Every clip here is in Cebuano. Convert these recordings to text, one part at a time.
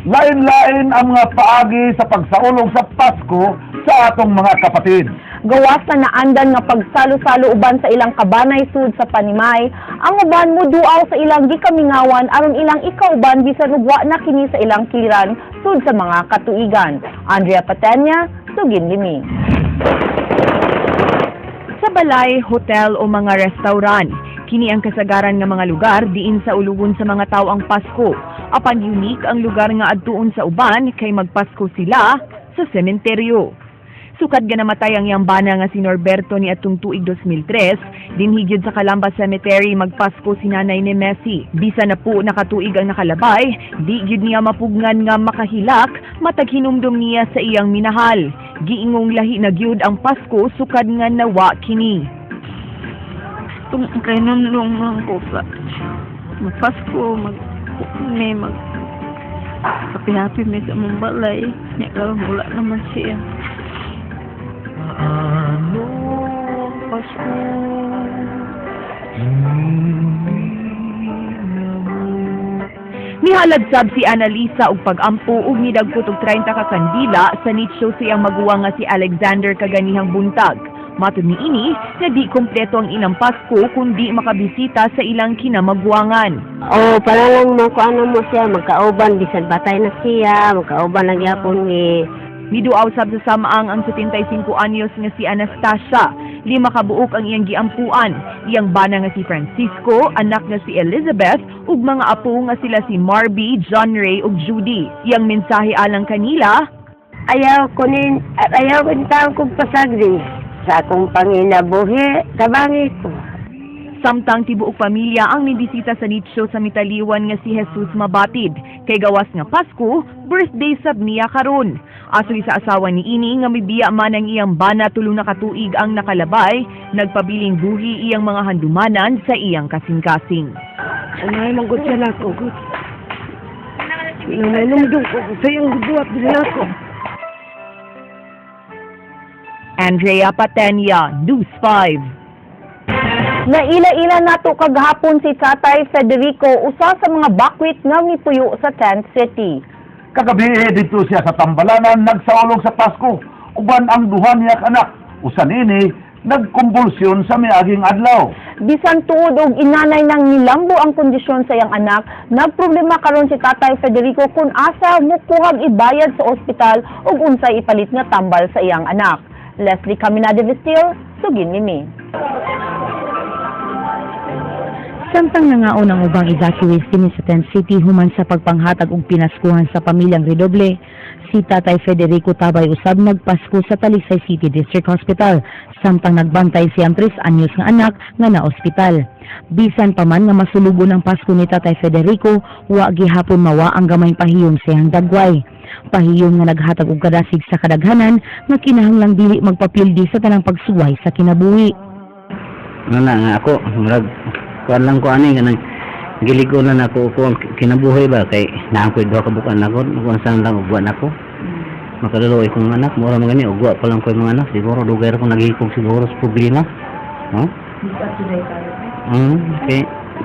Lain-lain ang mga paagi sa pagsaulog sa Pasko sa atong mga kapatid. Gawas na naandan nga pagsalo-salo uban sa ilang kabanay sud sa panimay, ang uban moduaw sa ilang gikamingawan aron ilang ikauban bisan ug wa na kini sa ilang kiliran sud sa mga katuigan. Andrea Patenya, Sugin Limi. Sa balay, hotel o mga restaurant, kini ang kasagaran nga mga lugar diin sa ulugon sa mga tao ang Pasko. Apan unique ang lugar nga adtuon sa uban kay magpasko sila sa sementeryo. Sukad nga namatay ang iyang bana nga si Norberto ni atong tuig 2003, dinhi gyud sa Calamba Cemetery magpasko si Nanay ni Messi. Bisan na po nakatuig ang nakalabay, di gyud niya mapugnan nga makahilak matag hinumdum niya sa iyang minahal. Giingong lahi na gyud ang Pasko sukad nga nawa kini. Tung kay nunlong lang ko sa magpasko, mag may mag happy happy may sa among balay nya, karon wala naman siya. Paano ang Pasko? Hindi na mo Nihalad sab si Annalisa og pag-ampo ug nidagkot og 30 ka kandila sa nicho sa iyang maguwang nga si Alexander kaganihang buntag. Matud niini nga di kompleto ang ilang Pasko kung di makabisita sa ilang kinamagwangan. Oh, para lang makuano mo siya, magkauban, bisan batay na siya, magkauban na gyapon ni. Miduaw sab sa samaang ang 75 anyos nga si Anastasia. Lima ka buok ang iyang giampuan. Iyang bana nga si Francisco, anak nga si Elizabeth, ug mga apo nga sila si Marby, John Ray ug Judy. Iyang mensahe alang kanila: Ayaw ko taong kong pasagdi sa akong panginabuhi, tabangi ko. Samtang tibuok pamilya ang nibisita sa nicho sa mitaliwan nga si Jesus Mabatid. Kay gawas nga Pasko, birthday sab niya karon. Asoy sa asawa ni ini nga mibiya man ang iyang bana 3 na katuig ang nakalabay, nagpabiling buhi iyang mga handumanan sa iyang kasing-kasing. Ano ay manggod siya nako, good. Nanunumdum ko sa iyang gibuhat din nako. Andrea Patenia, News 5. Naila-ila nato kagahapon si Tatay Federico, usa sa mga bakwit nga mipuyo sa Tent City. Kagabi dito siya sa Tambalanan nagsaulog sa Pasko. Uban ang duha niya ka anak. Usa niini nagkumbulsyon sa miaging adlaw. Bisan tuod og inanay nang nilambo ang kondisyon sa iyang anak, nagproblema karon si Tatay Federico kung asa mukuhag ibayad sa ospital ug unsay ipalit nga tambal sa iyang anak. Leslie Caminade Vestil, Sugin Mimi. Samtang nangaon ang ubang evacuees dinhi sa Tent City human sa pagpanghatag og pinaskuhan sa pamilyang Redoble, si Tatay Federico Tabay usab nagpasko sa Talisay City District Hospital samtang nagbantay siyang 3 anyos nga anak nga na-ospital. Bisan pa man nga masulubon ang Pasko ni Tatay Federico, wa gihapon mawa ang gamay pahiyom sa iyang dagway. Pahiyom nga naghatag og kadasig sa kadaghanan nga kinahanglang dili magpapildi sa tanang pagsuway sa kinabuhi. Ano na nga ako, murag kuan lang ko ani, kanang giligo na nako ko ang kinabuhi ba, kay naa ko'y duha ka bukan nako kung saan lang ugwa nako makaluloy kong anak, mura man gani ugwa pa lang ko yung mga anak. Siguro dugay ra ko naghikog siguro sa problema, no?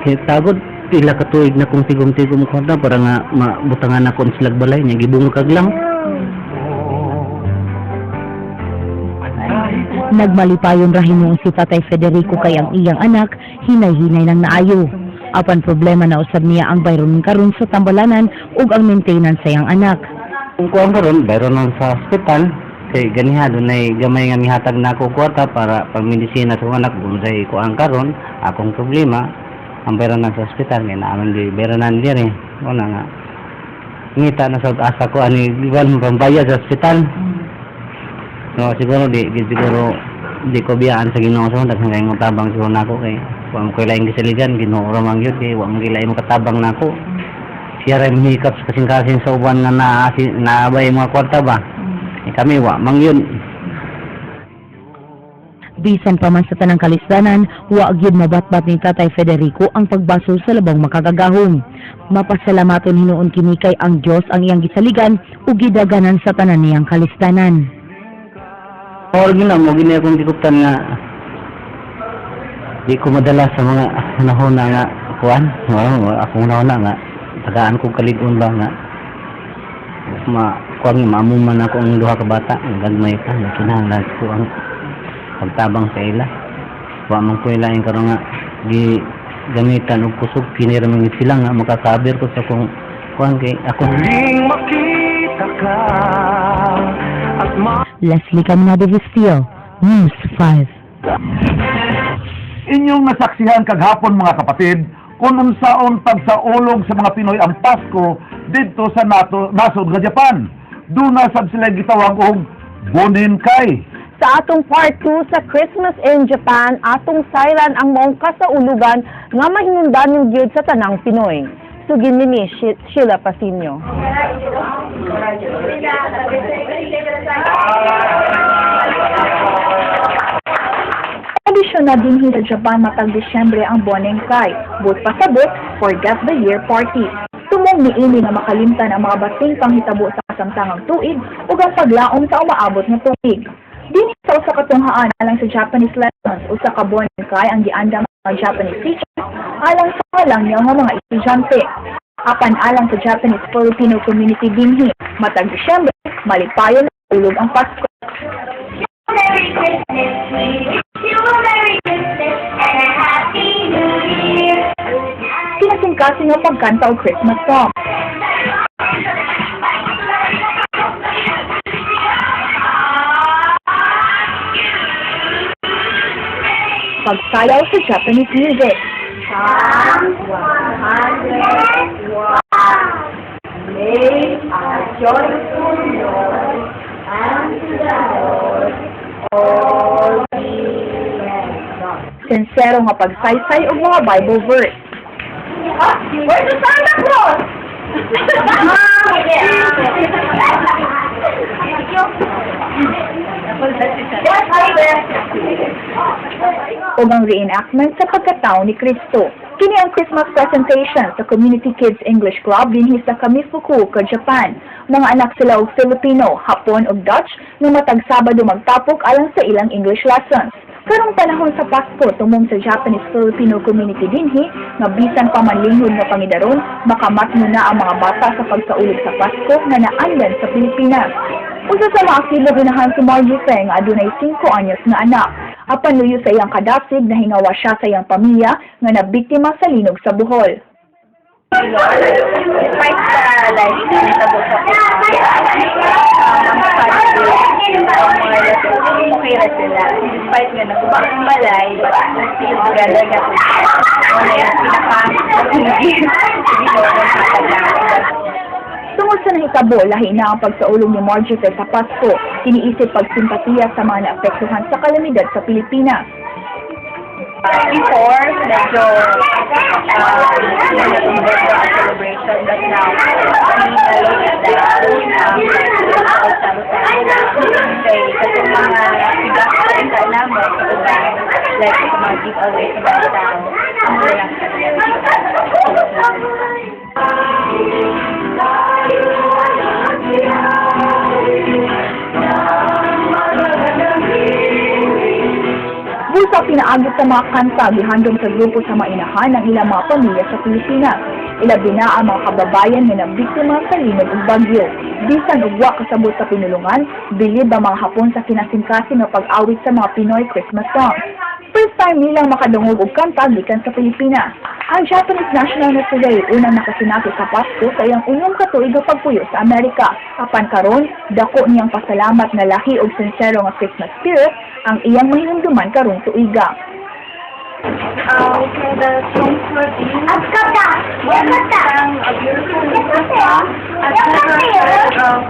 Kay tagod pila ka tuig na kung tigom-tigom ko na para nga mabutangan ako ang silag balay niya, gibungkag lang. Nagmalipayon ra hinuon si Tatay Federico kay ang iyang anak hinay-hinay nang naayo. Apan problema na usab niya ang bayronon karon sa tambalanan ug ang maintenance sa iyang anak. Kung kuan karon, bayron lang sa hospital kay ganiha dunay gamay nga mihatag na ako kwarta para pag medisina sa akong anak, unsay kuan karon akong problema ang bayron lang sa hospital kay naaman di bayronan diri. Wala nga ngita na sa asa ko ani iban pambayad sa hospital. No, siguro di siguro di ko biyaan sa Ginoo sa daghan kay mo tabang siguro nako kay wa mo koy laing gisaligan. Ginoo ra man gyud kay wa mo laing makatabang nako. Siya ra mahikap sa kasing-kasing sa uban nga naa si naabay mga kwarta ba. Eh, kami wa mang yun. Bisan pa man sa tanang kalisdanan, wa gyud mabatbat ni Tatay Federico ang pagbasol sa labong makagagahom. Mapasalamaton hinuon kini kay ang Dios ang iyang gisaligan ug gidaganan sa tanan niyang kalisdanan. Or gina mo gini akong gikuptan nga di ko madala sa mga panahon na nga kuan, akong panahon na nga tagaan kong kalig-on ba nga. Ma kuang maamo man ako ang duha ka bata, ang gagmay pa, kinahanglan ko ang pagtabang sa ila. Wa man ko ilain karon nga gi gamitan og kusog, kini ra man gid sila nga makakabir ko sa kung kuan kay ako. Muling makita ka at ma Leslie Caminado Vistillo, News 5. Inyong nasaksihan kaghapon, mga kapatid, kung unsaon pagsaulog sa mga Pinoy ang Pasko didto sa nato, nasod nga Japan. Duna sab sila gitawag og Bonenkai. Sa atong part 2 sa Christmas in Japan, atong sayran ang maong kasaulugan nga mahinungdanon gyud sa tanang Pinoy. Sugin ni Sheila Pasinyo. Tradisyon na dinhi sa Japan matag Disyembre ang Bonenkai, but pasabot, Forget the Year Party. Tumong niini nga makalimtan ang mga bating panghitabo sa kasamtangang tuig ug ang paglaom sa umaabot nga tuig. Dinhi sa usa ka tunghaan alang sa Japanese lessons, usa ka Bonenkai ang giandam ang mga Japanese teachers alang sa mga langyaw nga mga estudyante. Apan alang sa Japanese Filipino community dinhi, matag Disyembre, malipayon ulog ang Pasko. Merry Christmas, we wish you a Merry Christmas and a Happy New Year. Kinasingkasing nga pagkanta og Christmas song. Pagsayaw sa Japanese music. Sinsero nga pagsaysay og mga Bible verse. Where's the Santa Claus? Yes, hi there. Ug ang reenactment sa pagkatao ni Kristo. Kini ang Christmas presentation sa Community Kids English Club dinhi sa Kamifukuoka, Japan. Mga anak sila og Filipino, Hapon ug Dutch nga matag Sabado magtapok alang sa ilang English lessons. Karong panahon sa Pasko, tumong sa Japanese Filipino community dinhi nga bisan pa man linghod nga pangidaron, makamatno na ang mga bata sa pagsaulog sa Pasko nga naandan sa Pilipinas. Usa sa mga aktibong inahan si Margie Feng nga adunay 5 anyos nga anak. Apan luyo sa iyang kadasig, nahingawa siya sa iyang pamilya nga nabiktima sa linog sa Bohol. Despite sa life na nitabo sa mga family, okay ra sila. Despite nga naguba ang balay, but we're still together nga po. Wala yung pinaka Tungod sa nahitabo, lahi na ang pagsaulog ni Margie Fe sa Pasko. Kiniisip pagsimpatiya sa mga naapektuhan sa kalamidad sa Pilipinas. Before, medyo ang celebration, but now, we mellow it down. Kay katong mga siga namin, like sa mga giveaway sa mga tao, ang lang sa Bulsa pinaagit sa mga kanta gihandom sa grupo sa mga inahan ng ilang mga pamilya sa Pilipinas. Ilabi na ang mga kababayan nga nabiktima sa linog ug bagyo. Bisan og wa kasabot sa pinulungan, bilib ang mga Hapon sa kinasingkasing nga pag-awit sa mga Pinoy Christmas songs. First time nilang makadungog og kanta gikan sa Pilipinas. Ang Japanese national na today unang nakasinati sa Pasko sa iyang unom ka tuig nga pagpuyo sa Amerika. Apan karon, dako niyang pasalamat na lahi og sinsero nga Christmas spirit ang iyang mahinumduman karong tuiga. Okay, the songs were being when we sang a beautiful Christmas song. I've never heard of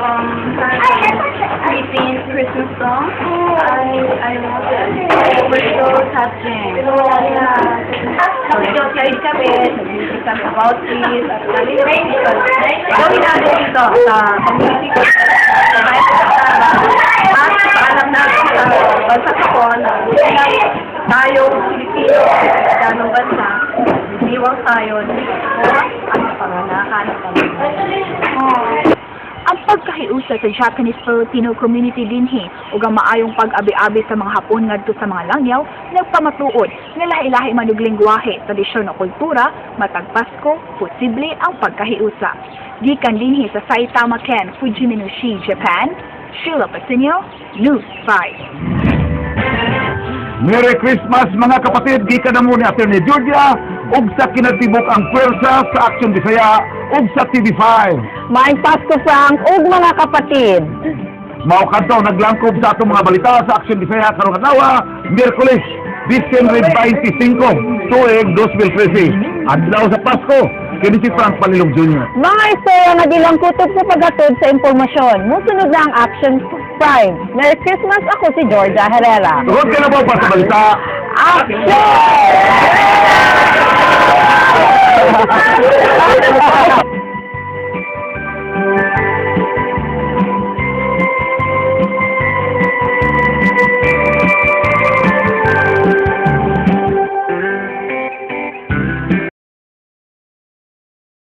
Philippine Christmas song. I love it. It was so touching. Yeah. Nag-joke kami, nag-music kami about peace, at kami gawin natin dito sa community ko. At paalam natin sa bansa Hapon na tayo Pilipino, ganong bansa, diwang tayo at panganakan. Ang pagkahiusa sa Japanese-Filipino community dinhi ug ang maayong pag-abi-abi sa mga Hapon ngadto sa mga langyaw nagpamatuod nga lahi-lahi man og lingwahe, tradisyon o kultura, matag Pasko, posible ang pagkahiusa. Gikan dinhi sa Saitama Ken, Fujiminoshi, Japan, Sheila Pasinio, News 5. Merry Christmas, mga kapatid, gikan na mo ni Atty. Georgia ug sa kinatibuk ang puwersa sa Action Bisaya ug sa TV5. Maayong Pasko, Frank, ug mga kapatid. Mao kadto naglangkob sa atong mga balita sa Action Bisaya karong adlaw, Miyerkules, Disyembre 25, tuig 2013. Adlaw sa Pasko. Kini si Frank Palilog Jr. Mga istorya nga di lang kutob sa paghatod sa impormasyon. Musunod na ang Action 5. Merry Christmas, ako si Georgia Herrera. Tungod ka na ba pa sa balita? Action!